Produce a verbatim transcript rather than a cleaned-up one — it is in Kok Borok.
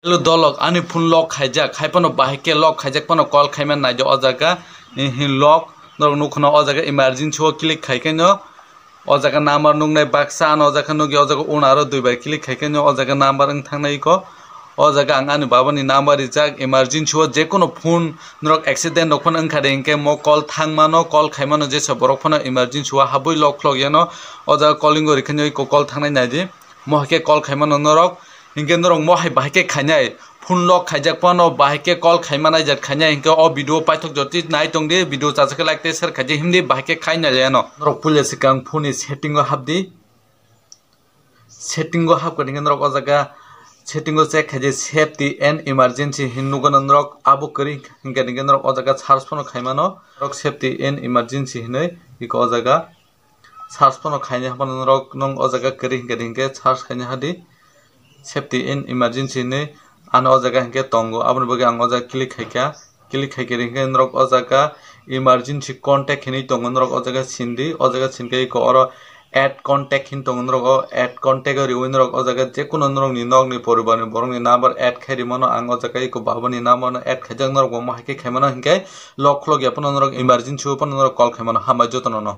Hello dolok, ani phone lock khaijak, hai phano bahai khe lock khaijak phano call khaima naidi o jaga, eh, lock, norok nukhono o jaga emergency o click khai khe no, o jaga number nuknai baksa ano o jaga nukya, o jaga uno aro duibar click khai khe no, o jaga number wng thangnai ko, o jaga ang ani babani number rijak, emergency o jekono phone norok accident rok phano wngkha de hinkhe mo call thangmano, call khaimano jesa borok phano emergency o habwi lock khlok yano, o jaga calling o rikhe no iko call thangnai naidi, mo hai khe call khaimano norok, hinkhe norok mo hai bahai khe khainai, phone lock khaijak phano bahai khe call khaima naijak khainai, hinkhe o video paithok jotwi nai tongdi, video chajak khe like tei share khaidi himdi bahai khe khai nailaiano. Norok puila swkang phone ni setting o hapdi, setting o hapkha hinkhe norok o jaga setting o check khaidi safety and emergency hin nukgano norok abo kwrwi hinkhe hinkhe norok o jaga search phano khaimano, norok safety and emergency hinwi iko o jaga search phano khaina haphano norok nung o jaga kwrwi hinkhe hinkhe search khaina hadi safety and emergency hinwi ano o jaga hinkhe tongo, aboni bagwi ang o jaga click khaikha, click khaikhe hinkhe norok o jaga emergency contact hinwi tongo, norok o jaga sindi, o jaga sinkhe iko oro add contact hin tongo, norok o add contact o riwi norok o jaga jekono norokni nokni poribarni borokni number add khai rimano, ang o jaga iko babani number no add khaijak, norok bo mo hai khe khaimano hinkhe lock khlok ya phano norok emergency o phano norok call khaimano, hambai jotono no.